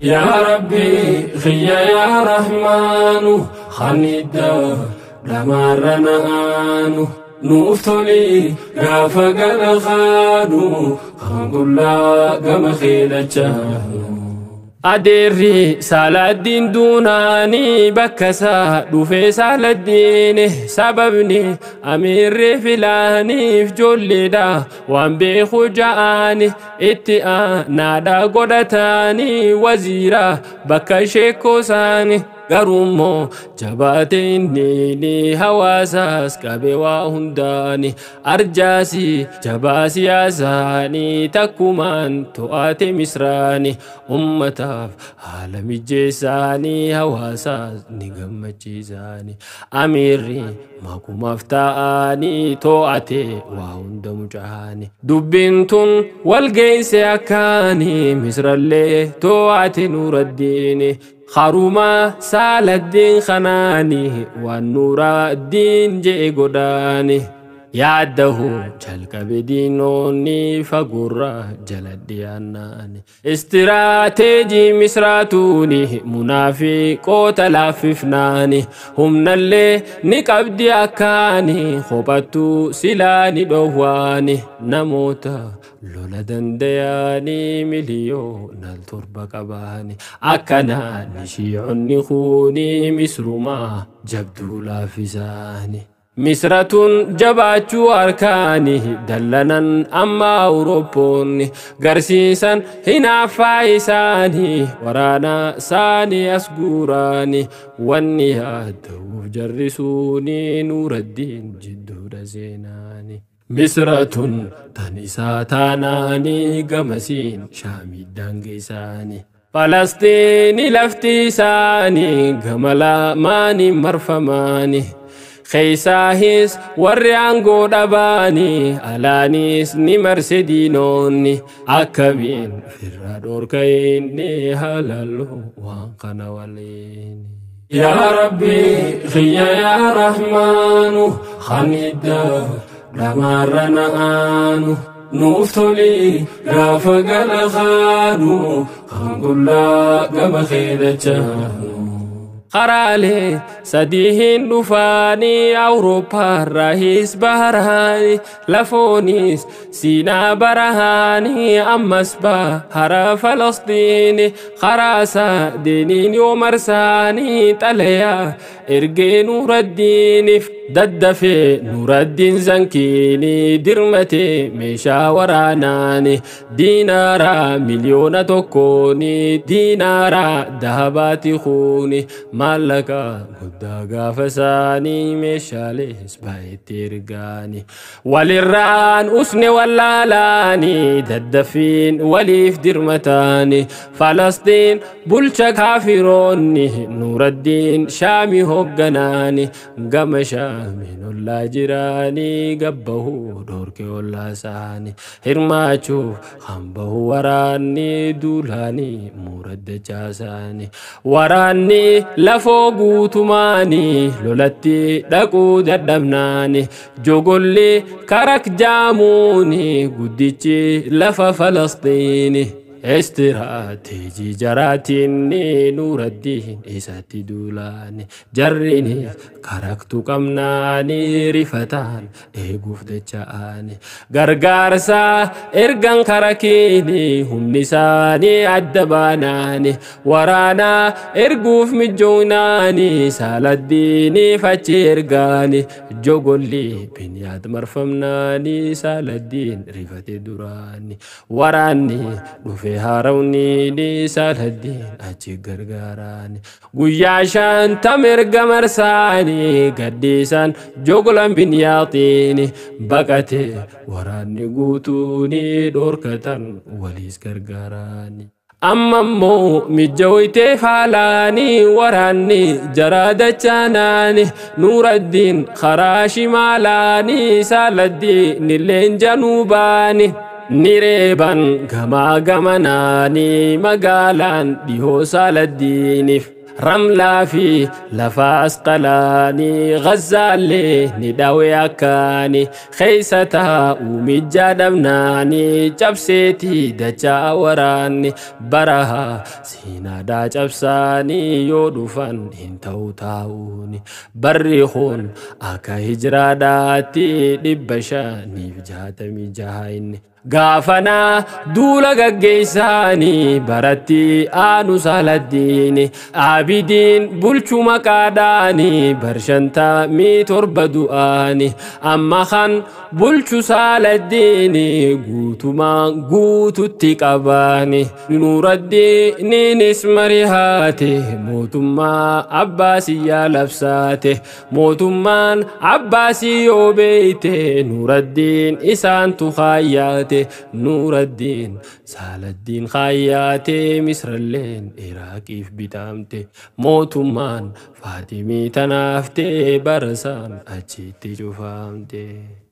يا ربي خيا يا رحمن خندا دمرنا نوفتلي غافق الخانو خنقلا قم خيلتشانو Adeerri Saaladdiin duunaanii bakka isaa dhufee Saaladdiin sababni amiirri filaaniif ijoolleedha waan beeku ja'aani itti aanaadha godhataanii waziira bakka sheekoosaani. Garuummoo jabaate inni hawaasaas qabe waa hundaani arjaasi jabaa siyaasaani takkumaan to'ate misraani ummataaf haala mijeessaani hawaasaas ni gammachiisaani amiirri makumaaf ta'anii to'ate waa hunda mucaani dubbiin tun walgeesse akkaani misrallee to'ate Nuuraddiini. Haruma Saaladdiin khanaani waan Nuuraddiin je'e godaani yaaddahu jalqabe diinoonni fagurra jala dhiyaannaani istiraateejii misraatuuni munaafiqoota laaffifnaani humnallee ni qabdi akkaani kophattuu silaa ni dhoowwaani namoota lola dandayaanii miliyoona 7 qabaani akkanaan shiiconni kuuni misrumaa jabduu laaffisaani. Misratun jabaachuu harkaani dallanan amma Awurooppoonni garsiisan hinaaffaa isaanii waraana isaanii as guuraani wanni yaadda'uuf jarrisuuni Nuuraddiin jidduudha seenaani. Misratun tan isaa taanaanii gamasiin shaamii daangeessaani. Falastiini lafti isaanii gama lamaanii marfamaani. Keessaahis warri aangoo dhabaani alaanis ni marse diinoonni akkamiin firra dhorka inni halaluu waan kana waliin. يا ربي خيا يا رحمن خندا دمرنا نوفتلي غافق الخانو خنقلا قم خيلتشانو Karaalee sadiin dhufaanii Awurooppaarraayis baharaani lafoonis Siinaa barahaanii ammas bahara Falastiini karaa sadeeniin yoo marsaanii xalayaa ergee Nuuraddiiniif daddafee Nuuraddiin Zankiinii dirmatee meeshaa waraanaani diinaaraa miliyoona 1 diinaaraa dahabaati kuuni maallaqa guddaa gaafa isaanii meeshaalees baay'eetti ergaani walirraan usne wallaalaani daddaffiin waliif dirmataani Falastiin bulcha kaafiroonni Nuuraddiin shaamii hoogganaani gama shaamiin ollaa jiraanii gabbahuu dhorke ollaa isaanii hirmaachuuf hambahuu waraanni duulaanii muuradda caasaanii waraanni lafoo guutumaanii lolatti dhaquu dadhabnaani jogolli karak jaamuuni guddichi lafa Falastiini. Istiraateejii jaraatiin Nuuraddiin isatti duulaani jarriinis karaktu qabnaani rifataan eeguuf dacha'aani gargaarsa ergan karakiini humni isaanii adda baanaani waraanaa erguuf mijoonaani Saaladdiiniif achi ergaani jogolli Biniyaad marfamnaani Saaladdiin rifate duraani waraanni dhufe harawni Saaladdiin achi gargaaraani guyyaa 50 erga marsaani gaddiisan jogolan Biniyaaxiini baqate waraanni guutuuni dhorkatan waliis gargaaraani. Amma immoo mijooytee faalaanii waraanni jaraa dachaanaani Nuuraddiin karaa shimaalaanii Saaladdiin illeen januubaani. Ni reeban gamaa gamanaanii magaalaan dhihoo Saaladdiiniif Ramlaa fi lafa Asqalaanii Ghazzaallee ni dhawe akkaani keessa taa'u mijjaa dhabnaanii cabseetii dachaa waraanni baraha siinaadhaa cabsaanii yoo dhufan hin ta'u taa'uuni barri kun akka hijiraadhaatti 566 inni Gaafanaa duula gaggeessaanii baratti aanu Saaladdiini Abidiin bulchu maqaadhaanii bar 57 du'aani amma kan bulchu Saaladdiini guutumaan guututti qabaani Nuuraddiiniinis marihaate mootummaa Abbaasiyyaa labsaate mootummaan Abbaasii yoo beeyte Nuuraddiin isaantu kaayyaate Nuuraddiin Saaladdiin kaayyaate Misralleen Iraaqiif bitamte mootummaan Faatimii tanaaftee barasaan achitti cufamte.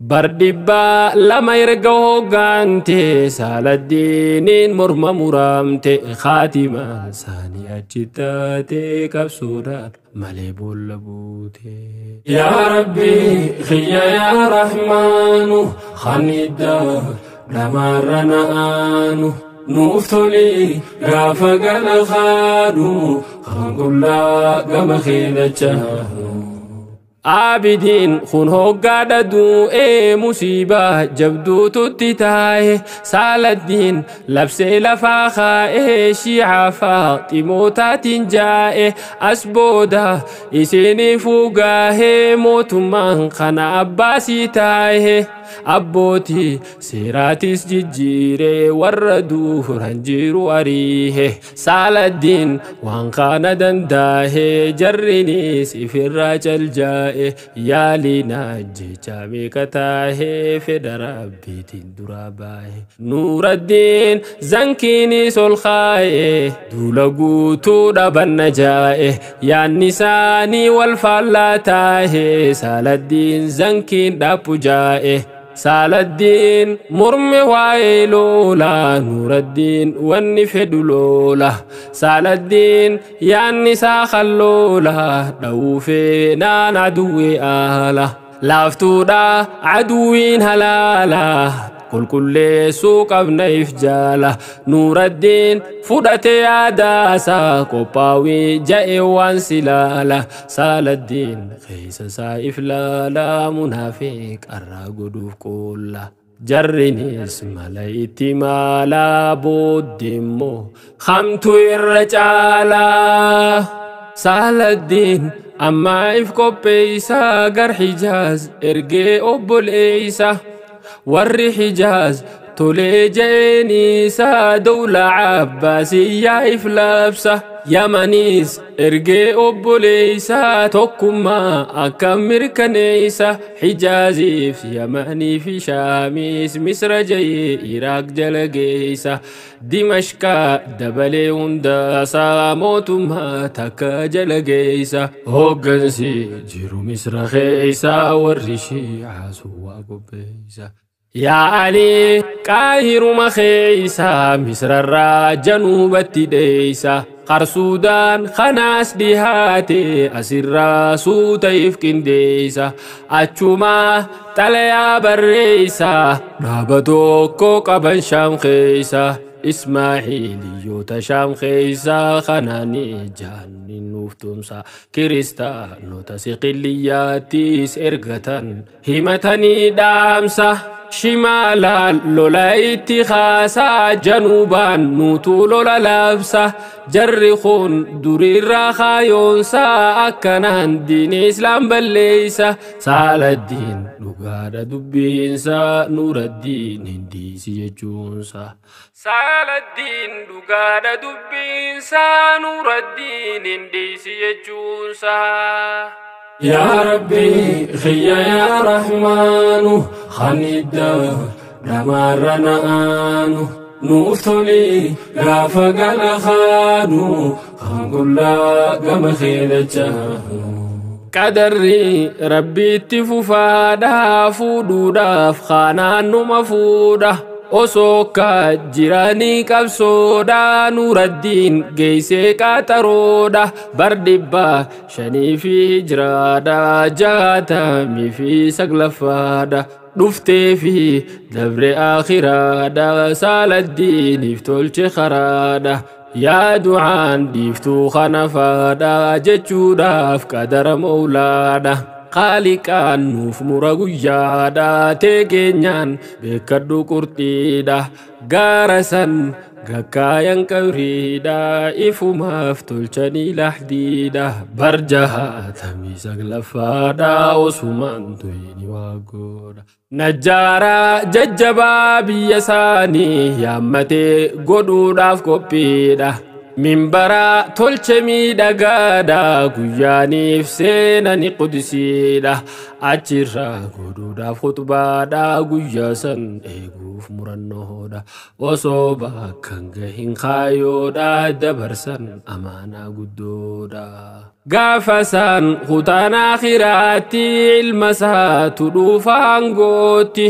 Bar 200 erga hoggaante Saaladdiiniin morma muramte khaatimaan saanii achi taate qabsoodhaan malee boolla buute. Yaa Rabbi xiyya yaa Rahmaanu khaniddaa dhamaarra na'aanu nuuf toli gaafa gala kaadhu kan qullaa gama keedachaa. Abidiin kun hoggaadha du'ee musiibaa jabduututti taa'e Saaladdiin labsee lafaa kaa'ee shiicaa Faaximootaatiin jaa'e as booda isinii fuugaahee mootummaan kana Abbaasii taa'e abbootii seeraatis jijjiiree warra duuran jiru ariihe Saaladdiin waan kana danda'e jarrinis ifirraa caljaa'e yaalina jecha meeqa taa'e fedha rabbiitiin duraa baa'e Nuuraddiin zankiinis ol kaa'e duula guutuu dhabanna jaa'e yaanni isaanii wal faallaa taa'e Saaladdiin zankiin dhaabbu jaa'e Saaladdiin morme waa'ee loola Nuuraddiin wanni fedhu loola Saaladdiin yaanni isaa kalloola dha'uufee naan aduwwee aala laaftuudha aduwwiin halaala qulqulleessuu qabna if jaala Nuuraddiin fudhate yaadaasaa qophaawii ja'e waan silaala Saaladdiin keessa isaa if laala munaafiq arraa godhuuf qoolla Jarrinis mala itti maalaa booddee immoo hamtu irra caalaa Saaladdiin amma if qopheessaa gar Hijaaz ergee obboleessa warri Hijaaz tolee je'eniisaa dawla Abbaasiyyaa if labsa Yamaniis ergee obboleessaa tokkummaa akka mirkaneessa Hijaaziif Yamanii fi Shaamiis Misra ja'ee Iraaq jala geessa Dimashqaa dabalee hundaasaa mootummaa takka jala geessa Hoggansi jiru Misra keessa warri Shiicaa suwaa qopheessa Yaa Ali qaahiruma keessa Misrarraa januubatti dheessa Qarsuudaan kanaas dhihaate asirraa suuta if qindeessa achumaa xalayaa barreessa dhaaba tokko qaban Shaam keessa Ismaaciiliyyoota Shaam keessa kanaanii jaanni nuuf tumsa kiristaanota Siqiliyyaattis ergatan himatanii dhaamsa Shimaalaan lola itti kaasaa januubaan nuutu lola labsa jarri kun duriirraa kaayoonsaa akkanaan diini islaam balleeysa Saaladdiin dhugaadha dubbiinsa Nuuraddiin hin dhiisi jechuunsa Saaladdiin dhugaadha dubbiinsa Nuuraddiin hin dhiisi jechuunsa Yaa Rabbi xiyya yaa Rahmaanu khaniddaa dhamaarra na'aanu nuuf toli gaafa gala kaadhu kan qullaa gama keedachaa. Qadarri Rabbiitti fufaadhaa fuudhuudhaaf kaanaan numa fuudha. Osoo ka jiranii qabsoodha Nuuraddiin geessee qaxaroodha bar 500 fi hijraadha 69ffaadha dhuftee fi dabre akhiraadha Saaladdiiniif tolche karaadha yaa du'aan dhiiftuu kanafaadha jechuudhaaf qadara mawlaadha Qaaliqaan nuuf mura guyyaadha teekeenyaan beekadhu qurxiidha gaara san gakkaayan qabriidha ifumaaf tolchanii lahdiidha bar 69ffaadha osumaan tuyni waa godha. Najjaaraa jajjabaa biyya isaanii yaammatee godhuudhaaf qophiidha. Minbaraa tolche miidhagaadha guyyaaniif seenani qudsiidha achirraa godhuudhaaf khutbaadha guyyaa san eeguuf murannoodha osoo bakka hin gahin kaayyoodha dabarsan amaanaa guddoodha. Gaafa san kutaan akhiraatti ilma isaatu dhuufaan gootti.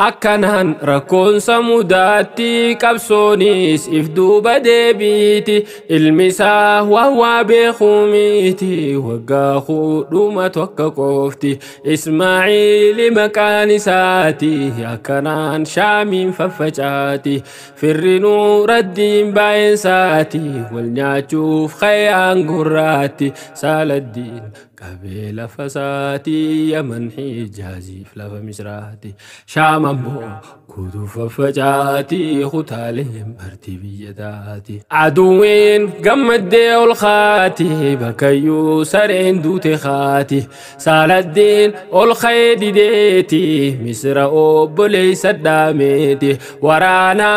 Akkanaan rakkoonsa mudaatti qabsoonis if duuba deebiiti ilmi isaa waa beekuu miti waggaa kudhuma tokko qofti Ismaaciili maqaan isaati akkanaan shaamiin faffacaati firri Nuuraddiin baay'eensaati wal nyaachuuf khayyaan gurraatti Saaladdiin qabee lafa isaati Yaman Hijaaziif lafa Misraati Shaam ammoo guutuu faffacaati kutaalee marti biyya taati. Aduwwiin gammaddee ol kaati bakkayyuu sareen duute kaati Saaladdiin ol ka'ee dideeti Misra obboleessa dhaameeti waraana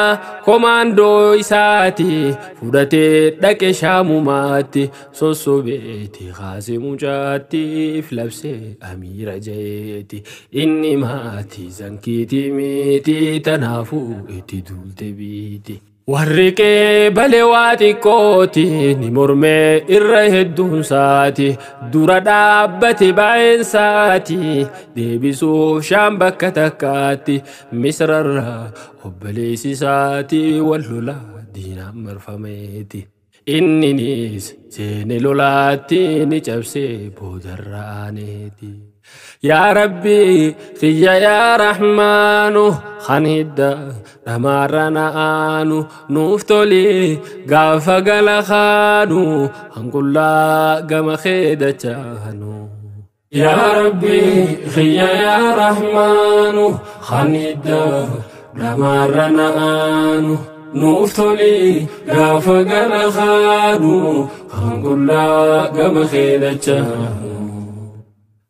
komaandoo isaati fudhatee dhaqe Shaamumaatti sossobeeti kaasee mucaattiif labsee amiira jeeti inni maatii zankiitii miti tanaafuu itti duulte biiti. Warri qeebale waa xiqqooti ni mormee irra hedduunsaati dura dhaabbate baay'eensaati deebisuuf Shaam bakka takkaatti Misrarraa obboleessi isaati wal lolaa diinaan marfameeti. Inninis seene lolaatti ni cabsee boodarraaneeti. Yaa Rabbi xiyya yaa Rahmaanu kan hidda dhamaarra na'aanu nuuf toli gaafa gala kaanu hanqullaa gama kee dachaanu. Yaa Rabbi xiyya yaa Rahmaanu kan hidda dhamaarra na'aanu nuuf toli gaafa gala kaanu hanqullaa gama kee dachaanu.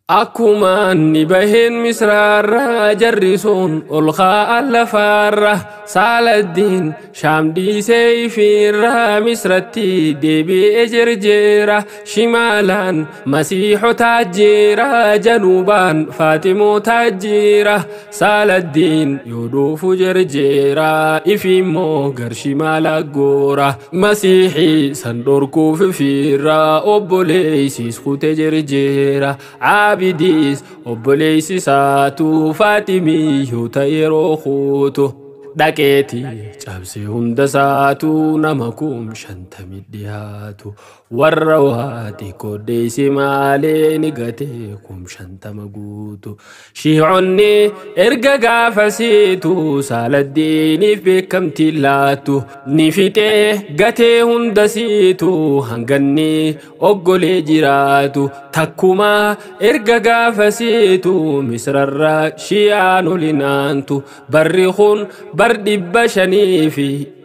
Akkuma ni baheen Misraarra jarri sun ol kaa'an lafaarra Saaladdiin Shaam dhiisee ifiirra Misratti deebi'ee jirjeera shimaalaan Masiixotaa jira januubaan Faatimotaa jira Saaladdiin yoo dhufu jirjeera ifiimmoo gar shimaala goora Masiixii san dhorkuuf ifiirra obboleessiis kutee jirjeera Abidis obboleessi isaatu Faatimii yoo ta'e yeroo kuutu dhaqeeti cabsee hunda isaatu nama 50,000 dhiyaatu warra waa xiqqoo deessi maalee ni gatee 50,000 guutu Shiiconni erga gaafasiitu Saaladdiiniif beekamtii laattu ni fixee gatee hunda siitu hanganni oggolee jiraatu takkuma erga gaafasiitu Misrarra Shi'aan olinaantu barri kun bar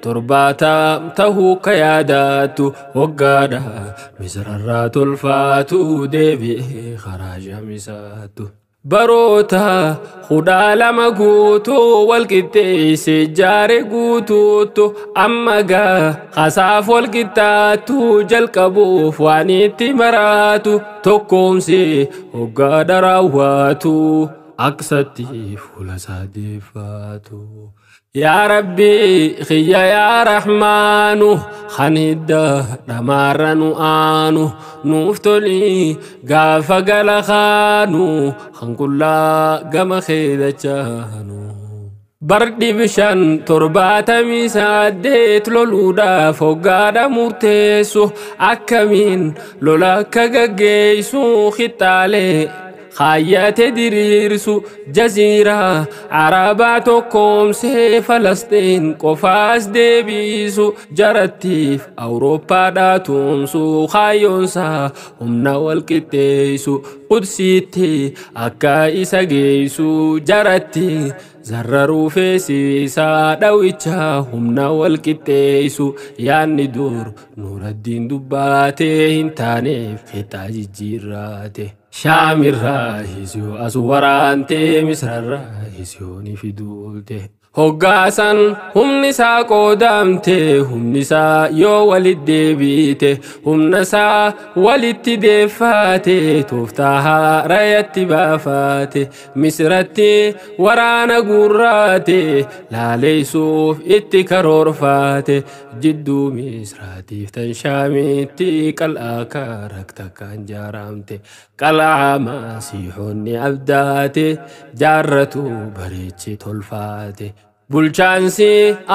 570 tahuu ka yaadaattu waggaadha Misrarraa tolfaatu deebi'ee karaa Shaamisaattu. Baroota 12 guutuu walqixxeesse jaare guutuuttu amma gaa kasaaf walqixxaattu jalqabuuf waan itti maraatu tokkoomsi hoggaadha raawwatu aksatti fuula isaa deeffaatu. Yaa Rabbi xiyya yaa Rahmaanu kan hidda dhamaarra nu aanu nuuf toli gaafa gala kaanu kan qullaa gama kee dachaanu. Bardi bishaan 78 loluudhaaf hoggaadha murteessu akkamiin lola akka gaggeessu qixxaalee kaayyate diriirsu jaziiraa Arabaa tokkoomsee Falastiin qofaas deebisu jarattiif Awurooppaadhaa tumsu kaayyoonsaa humna walqixxeessu Qudsiitti akka isa geessu jaratti zarraruu feesisaa dhawicha humna walqixxeessu yaanni dur Nuuraddiin dubbaatee hin taaneef fixaa jijjiirraate. Shaamirraa hisiyoo as waraantee Misrarraa hisiyoo ni fiduulte. Hoggaasan humni isaa qoodamte humni isaa yoo walitti deebite humna isaa walitti deeffaate tooftaa haarayatti baafaate Misratti waraana guurraate laaleessuuf itti karoorfaate jidduu Misraatiif tan Shaamitti qal'aa karaktakkaan jaaramte qal'aa Masiihonni abdaate jaarratu bareeche tolfaate. Bulchaansi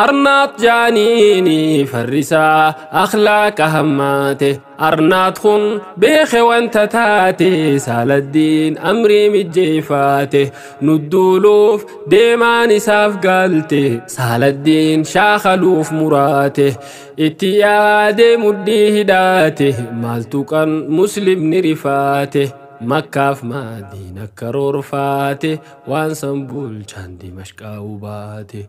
Arnaat jaaniini farrisaa akhlaaqa hammaate Arnaat kun beeke wanta taate Saaladdiin amrii mijjeeffaate nudduuluuf deemaan isaaf galte Saaladdiin shaakaluuf muraate itti yaade mudhii hidhaate maaltu kan muslimni rifaate. Makkaaf Madiina karoorfaate waan san bulchaan Dimashqaa hubaate.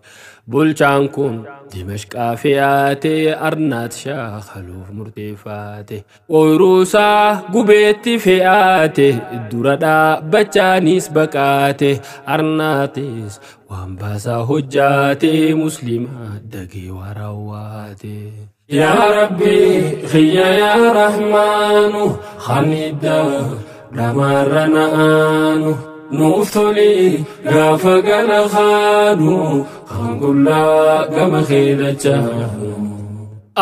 Bulchaan kun Dimashqaa fe'aate Arnaat shaakaluuf murteeffaate. Ooyiruusaa gubeetti fe'aate dura dhaabbachaanis baqaate. Arnaatis waan baasaa hojjaate musliima dagee waraawwaate. Yaa Rabbi xiyya yaa Rahmaanu khaniiddaa dhamarra na'aanu nuuf toli gaafa gara kaanu kan qullaa gama keedhachaanu.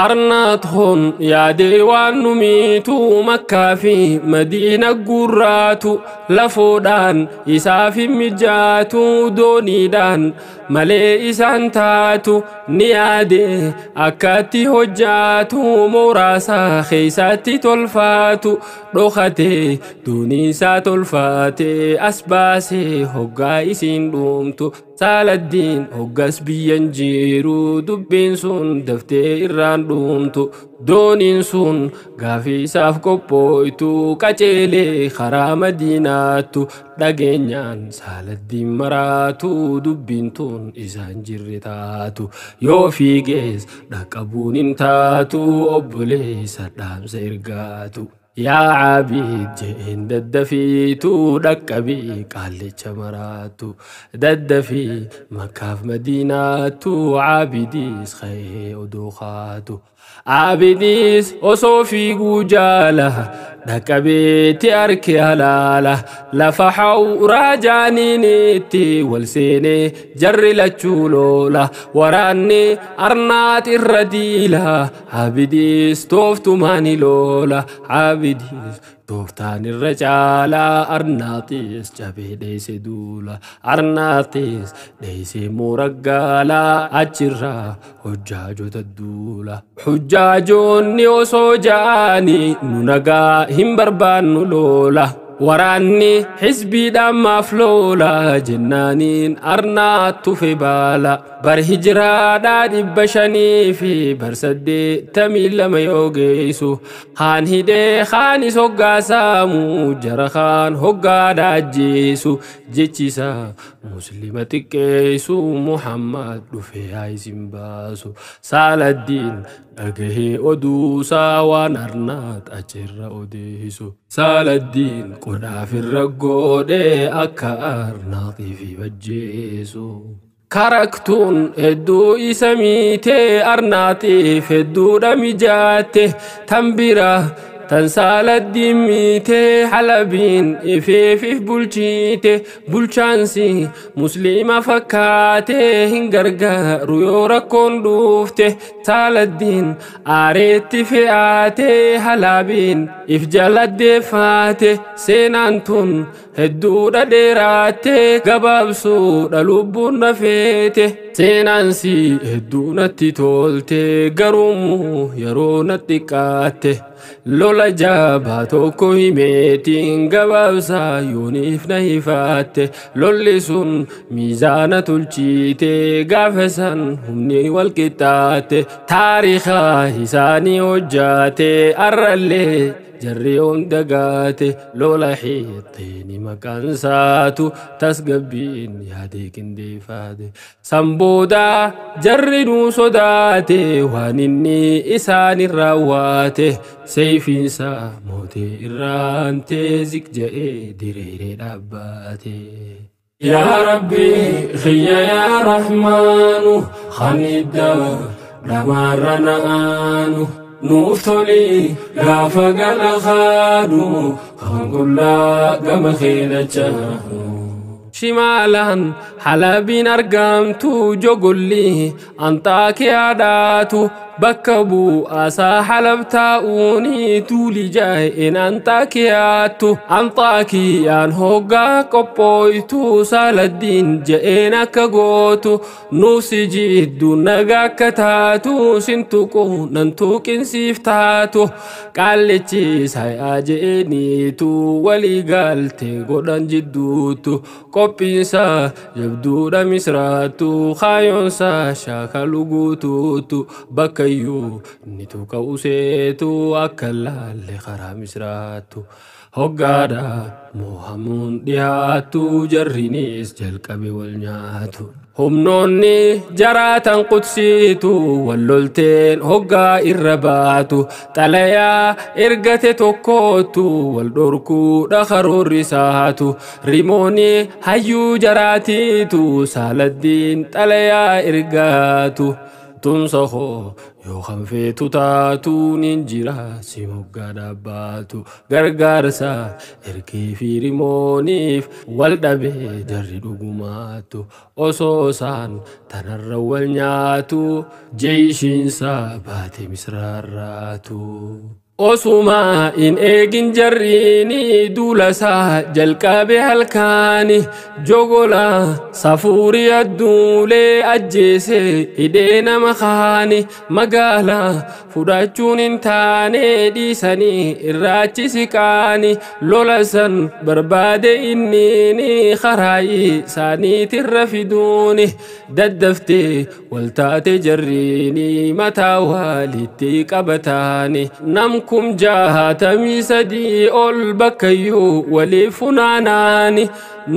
Arnaat kun yaadee waan nu miitu Makkaa fi Madiina gurraatu lafoodhaan isaaf hin mijaatu dooniidhaan malee isaan taatu ni yaade akkatti hojjaatu mooraasaa keessatti tolfaatu dhokate doonii isaa tolfaate as baasee hoggaa isiin dhumtu Saaladdiin hoggas biyyan jiru dubbiin sun daftee irraan dhumtu dooniin sun gaafii isaaf qophooytu qaceelee karaa Madiinaattu dhageenyaan Saaladdiin maraatu dubbiin tun isaan jirre taatu yoo fiigees dhaqqabuun hin taatu obboleessa dhaamsa ergaatu. Yaa Abid jeen daddafiitu dhaqqabii qaallicha maraatu daddafii Makkaaf Madiinaattu Abidiis ka'ee oduu kaatu. Abidiis osoo fiiguu jaala dhaqqabeetti harki halaala lafa hawraa jaaniinitti wal seenee jarri lachuu loola waraanni Arnaat irra diila Abidiis tooftumaani loola Abidiis tooftaan irra caalaa Arnaatis cabee dheesse duula Arnaatis dheessee moora gaalaa achirraa hojjaajota duula. Hujjaajoonni osoo ja'anii nu nagaa hin barbaannu loola. Waraanni xisbiidhaan maaf loola jennaaniin Arnaat tufe baala. Bar hijiraadhaa 582 yoo geessu kaan hidhee kaanis hoggaa saamu jara kaan hoggaadhaa ajjeesu jechisaa muslima xiqqeessu Muhammad dhufee haa isin baasu. Saaladdiin dhagahee oduusaa waan Arnaat achirra odeessu. Saaladdiin qodhaaf irra godhee akka Arnaaxiif ajjeesu. Karaktuun hedduu isa miitee Arnaatiif hedduudha mijaatte tan bira Tan Saaladdiin miite Halabiin ifeefif bulchiite bulchaansi muslima fakkaate hin gargaaru yoo rakkoon dhufte Saaladdiin aareetti fe'aate Halabiin if jaladdeeffaate seenaan tun hedduudha dheeraatte gabaabsuudha lubbuun nafeete seenaansi hedduu natti tolte garuummoo yeroo natti qaatte lola jabaa tokko himeetiin gabaabsaa yooniif na hifaatte lolli sun miizaana tolchiite gaafa san humni wal qixxaatte taariika isaanii hojjaate arrallee jarri hunda gaate lola hiixxiini maqaan isaatu tasgabbiin yaadee qindeeffaate san boodaa jarri nuu sodaate waan inni isaan irraa waate seeyfiinsa mootee irraantee ziq je'ee diriiree dhaabbaate. Yaa Rabbi xiyya yaa Rahmaanu khaniidda dhamaarra na'aanu. Nuuf toli gaafa gala kaadhu kan qullaa gama keedachaa. Shimaalaan Halabiin argamtu jogolli Anxaakiyaadhaatu bakka bu'aasaa Halab taa'uuni tuuli jaa'een Anxaakiyaattu Anxaakiyaan hoggaa qophooytu Saaladdiin je'een akka gootu nuufsi jiddu nagaa akka taatu sin tuqu nan tuqinsiif taatu qaallichi saayyaa je'eeniitu walii galte godhan jidduutu qophiinsa jabduudha misraattu kaayoonsa shaakalu guutuutu bakkayyuu ni tuqa useetu akka laalle karaa misraattu hoggaadha moohamuun dhiyaattu jarrinis jalqabe wal nyaatu. Humnoonni jaraatan qudsiitu wal lolteen hoggaa irra baatu xalayaa ergate tokkootu wal dhorkuudha karoorri isaatu rimooni hayyuu jaraatiitu Saaladdiin xalayaa ergaatu tumsa koo yoo kan feetu taatu nin jira si moggaa dhaabbaatu gargaarsa ergee fi rimooniif wal dhabee jarri dhugumaatu osoo isaan tanarra wal nyaatu jeeshiinsa baate misraarraatu. Osuma in eegin jarriini duulasaa jalqabe halkaani jogola safuurii adduulee ajjeese hidhee nama kaani magaalaa fudhachuun hin taane dhiisanii irraachi siqaani lola san barbaade inniini karaayii isaaniitirra fiduuni daddaftee waltaate jarriini mataa walitti qabataani nam kum 63 ol bakkayyuu waliif funaanaani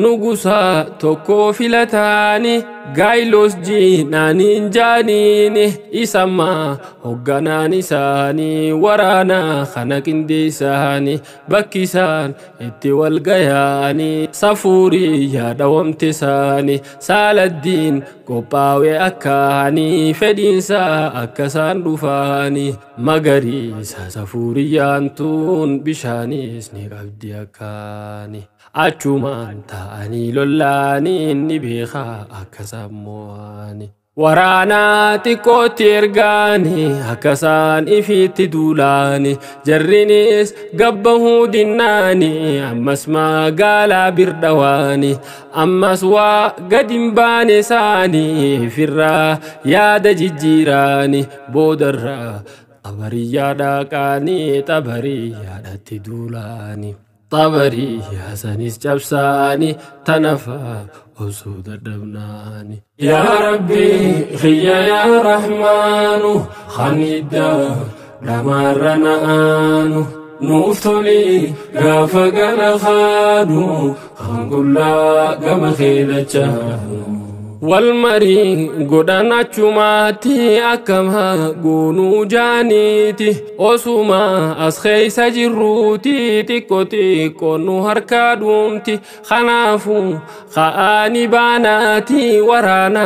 nugusa tokko filataani Gaayiloos jiinaaniin jaaniini isamma hogganaan isaanii waraana kana qindeessaani bakki isaan itti wal gayaani safuurii yaadawamte isaanii Saaladdiin qophaa'ee akkaanii fedhiinsaa akka isaan dhufaani magariisa safuuriyyaan tun bishaanis ni qabdi akkaani. Achumaan ta'anii lollaanii ni beekaa akka isaan mo'ani. Waraana xiqqootti ergaani akka isaan ifiitti duulaani jarrinis gabbahuu dinnaani ammas magaalaa birdhawaani ammas waa gad hin baane isaanii firraa yaada jijjiiraani boodarraa xabariyyaa dhaqaanii xabariyyaadhatti duulaani. Xabariyyaa sanis cabsaani tanafaa osoo dadhabnaani. Yaa Rabbi xiyya yaa Rahmaanu khaniidda dhamaarra na'aanu nuuf toli gaafa gala kaadhu kan qullaa gama keedachaanu. Walmarii godhan achumaatti akkama goonuu jaaniiti osuma as keessa jirruuti xiqqoo xiqqoo nu harkaa dhuumti kanaafu ka'aani baanaati waraana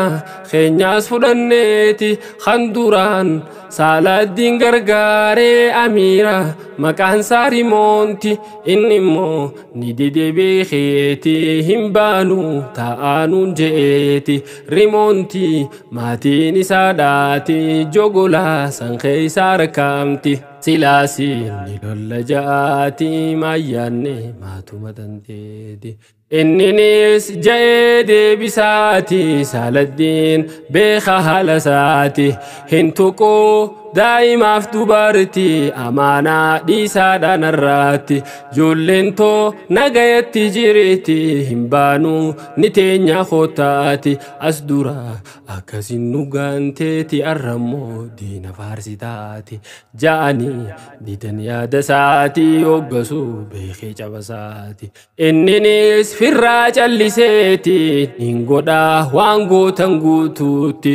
keenyaas fudhanneeti kan duraan Saaladdiin gargaaree amiira maqaan isaa Rimoonti inni immoo ni dide beekeeti hin baanu taa'aanuun je'eeti Rimoonti maatiin isaa dhaati jogolaa san keessa argamti silaasiin ni lolla ja'aati maayyaanne maatuma tanteeti. Inninis ja'ee deebisaati Saaladdiin beeka haala isaati hin tuquu daa'imaaf dubartii amaanaa dhiisaadhaan irraatti ijoolleen too nagayatti jirti hin baanuu ni teenya kootaati as dura akkasin nu gaanteeti arrammoo diina faarsitaati ja'anii diidan yaada isaati hoggasuu beekee cabasaati inninis firraa calliseeti hin godhaa waan gootan guutuutti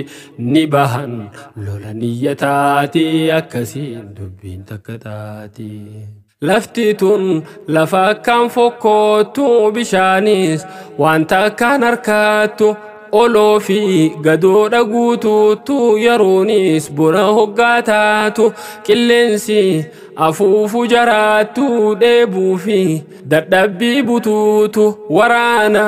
ni bahan lola niyyataati akkasiin dubbiin takka taati. Lafti tun lafa akkaan fokkootu bishaanis wanta akkaan harkaattu oloo fi gadoodha guutuuttu yeroonis bona hoggaa taatu qilleensi afuufu jaraattu dheebuu fi dadhabbii butuutu waraana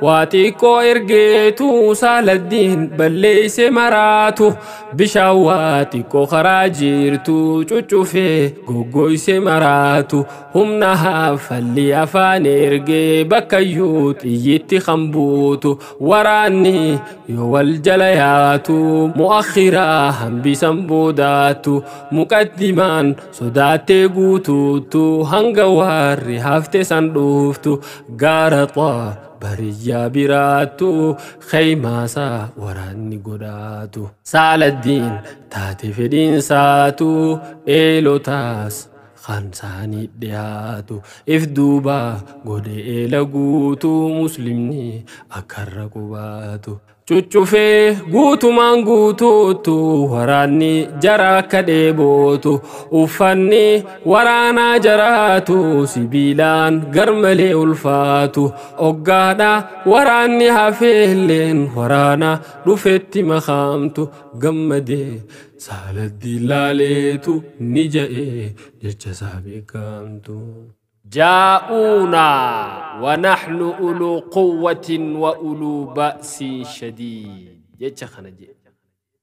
waa xiqqoo ergeetu Saaladdiin balleeyse maraatu bishaan waa xiqqoo karaa jirtu cuccufee goggoyse maraatu humna haffalli afaan ergee bakkayyuu xiyyitti kan buutu waraanni yoo wal jala yaatu mu'akhiraa hambisan boodaatu muqaddimaan sodaattee guutuutu hanga warri hafte san dhuuftu gaara xaa bariyyaa biraattu keeymaasaa waraanni godhaatu Saaladdiin taate fedhiinsaatu eelotaas kan saanii dhiyaatu if duuba godhe eela guutuu muslimni akkarra qubaatu cuccufee guutumaan guutuuttu waraanni jara akka dheebootu uffanni waraanaa jaraatu sibiilaan garmalee ulfaatu oggaadha waraanni hafeelleen waraana dhufetti makaamtu gammadee Saaladdiin laaleetu ni ja'ee jecha isaa beekamtu. جاءونا ونحن أولو قوة وأولو بأس شديد يتخنجي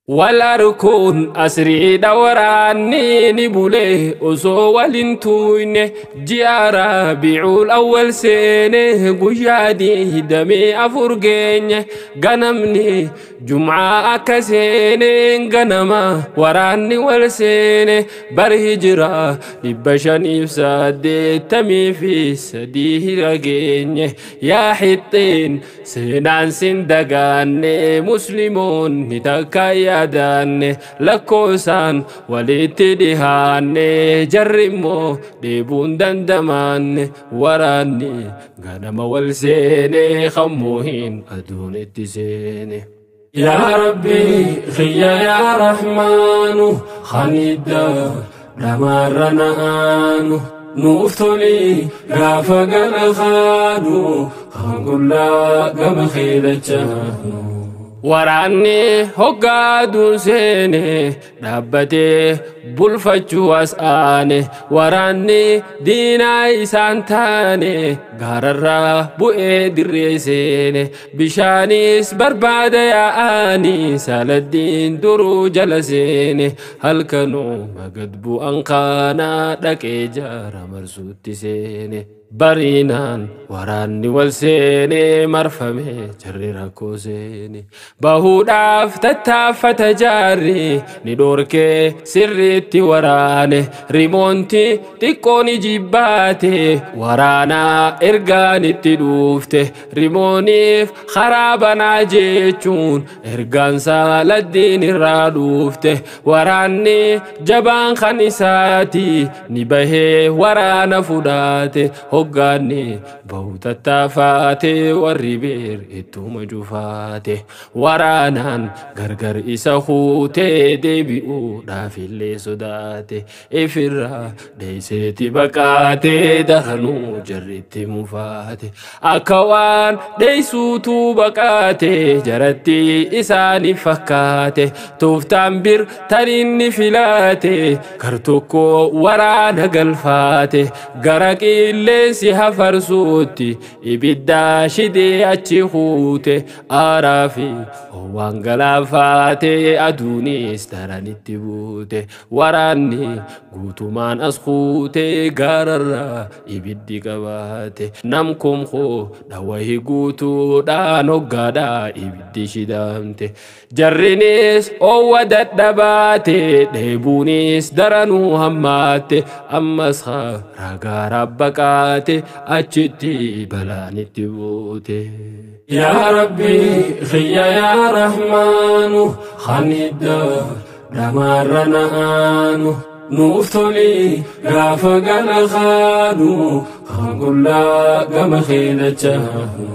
والأركون أسري دوراني نبولي أسو والنتوين جيارة بيعو الأول سنة قيادي دمي أفرقين غنمني جمعة أكسيني غنما وراني والسيني برهجرة لبشاني فسادي تمي في سديه رقين يا حطين سنان سندقاني مسلمون نتكايا yaadaanne lakkoofsaan walitti dhihaanne jarri immoo dheebuun dandamaanne waraanni ganama wal seene kammuuhin aduun itti seene. Yaa Rabbi xiyya yaa Rahmaanu khaniidda dhamaarra na'aanu nuuf toli gaafa gara kaanu kan qullaa gama keedachaanu. Waraanni hoggaa seene dhaabbatee bulfachuu as aane waraanni diinaa isaan taane gaararraa bu'ee dirree seene bishaanis barbaada yaa'anii Saaladdiin duruu jala seene halkanuu magad bu'an kaanaa dhaqee jaara marsuutti seene. Barinaan waraanni wal seene marfame jarri rakkoo seene bahuudhaaf tattaaffata jaarri ni dhorkee sirriitti waraane Rimoonti xiqqoo ni jibbaate waraanaa ergaan itti dhuufte Rimooniif karaa banaa jechuun ergaan Saaladdiin irraa dhuufte waraanni jabaan kan isaati ni bahee waraana fudhaate. Hoggaanni bahu tattaafaate, warri beer ittuma jufaate. Waraanaan gargar isa huutee deebi'uudhaaf illee sodaate. Ifirraa dheeyseeti baqaate, daranuu jarritti mufaate. Akka waan dheeysuutu baqaate jaratti isaaniif fakkaate. Tooftaan bir tan inni filaate, kar tokko waraana galfaate, gara qilleensi hafarsuutti ibiddaa shidee achi huute. Aaraa fi waan galaafaate, aduunis daranitti buute. Waraanni guutumaan as kuute, gaararraa ibiddi qabaate. Nam kumkoo dhawahi guutuudhaan hoggaadhaa ibiddi shidamte. Jarrinis oowwa dadhabaate, dheebuunis daranuu hammaatte. Ammas ragaa rabbaqaate, achitti balaanitti buute. Yaa Rabbi xiyya, yaa Rahmaanu, khanidda dhamaarra na'aanu, nuuf toli gaafa gala kaanu, kan qullaa gama keedachaanu.